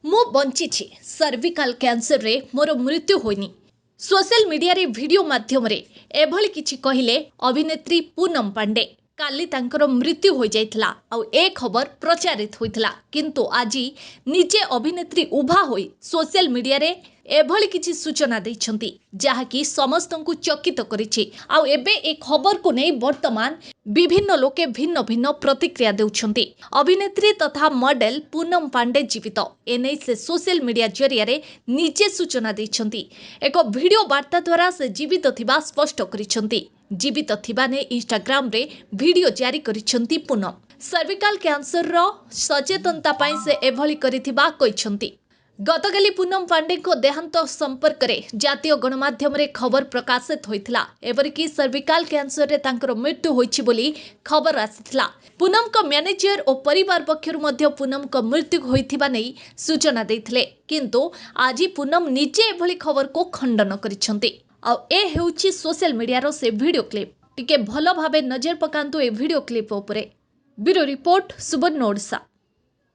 ମୁଁ ବଞ୍ଚିଛି, ସର୍ଭିକାଲ କ୍ୟାନ୍ସରରେ ମୋର ମୃତ୍ୟୁ ହୋଇନି। ସୋସିଆଲ ମିଡିଆରେ ଭିଡିଓ ମାଧ୍ୟମରେ ଏଭଳି କିଛି କହିଲେ ଅଭିନେତ୍ରୀ ପୁନମ ପାଣ୍ଡେ। କାଲି ତାଙ୍କର ମୃତ୍ୟୁ ହୋଇଯାଇଥିଲା ଆଉ ଏ ଖବର ପ୍ରଚାରିତ ହୋଇଥିଲା, କିନ୍ତୁ ଆଜି ନିଜେ ଅଭିନେତ୍ରୀ ଉଭା ହୋଇ ସୋସିଆଲ ମିଡିଆରେ ଏଭଳି କିଛି ସୂଚନା ଦେଇଛନ୍ତି ଯାହାକି ସମସ୍ତଙ୍କୁ ଚକିତ କରିଛି। ଆଉ ଏବେ ଏ ଖବରକୁ ନେଇ ବର୍ତ୍ତମାନ ବିଭିନ୍ନ ଲୋକେ ଭିନ୍ନ ଭିନ୍ନ ପ୍ରତିକ୍ରିୟା ଦେଉଛନ୍ତି। ଅଭିନେତ୍ରୀ ତଥା ମଡେଲ ପୁନମ ପାଣ୍ଡେ ଜୀବିତ, ଏନେଇ ସେ ସୋସିଆଲ ମିଡିଆ ଜରିଆରେ ନିଜେ ସୂଚନା ଦେଇଛନ୍ତି। ଏକ ଭିଡିଓ ବାର୍ତ୍ତା ଦ୍ୱାରା ସେ ଜୀବିତ ଥିବା ସ୍ପଷ୍ଟ କରିଛନ୍ତି। ଜୀବିତ ଥିବା ନେଇ ଇନଷ୍ଟାଗ୍ରାମରେ ଭିଡିଓ ଜାରି କରିଛନ୍ତି ପୁନମ। ସର୍ଭିକାଲ କ୍ୟାନ୍ସରର ସଚେତନତା ପାଇଁ ସେ ଏଭଳି କରିଥିବା କହିଛନ୍ତି। ଗତକାଲି ପୁନମ ପାଣ୍ଡେଙ୍କ ଦେହାନ୍ତ ସମ୍ପର୍କରେ ଜାତୀୟ ଗଣମାଧ୍ୟମରେ ଖବର ପ୍ରକାଶିତ ହୋଇଥିଲା। ଏପରିକି ସର୍ଭିକାଲ କ୍ୟାନ୍ସରରେ ତାଙ୍କର ମୃତ୍ୟୁ ହୋଇଛି ବୋଲି ଖବର ଆସିଥିଲା। ପୁନମଙ୍କ ମ୍ୟାନେଜର ଓ ପରିବାର ପକ୍ଷରୁ ମଧ୍ୟ ପୁନମଙ୍କ ମୃତ୍ୟୁ ହୋଇଥିବା ନେଇ ସୂଚନା ଦେଇଥିଲେ, କିନ୍ତୁ ଆଜି ପୁନମ ନିଜେ ଏଭଳି ଖବରକୁ ଖଣ୍ଡନ କରିଛନ୍ତି। ଆଉ ଏ ହେଉଛି ସୋସିଆଲ ମିଡିଆର ସେ ଭିଡିଓ କ୍ଲିପ୍। ଟିକେ ଭଲ ଭାବେ ନଜର ପକାନ୍ତୁ ଏ ଭିଡିଓ କ୍ଲିପ୍ ଉପରେ। Bureau report, Subarna Odisha.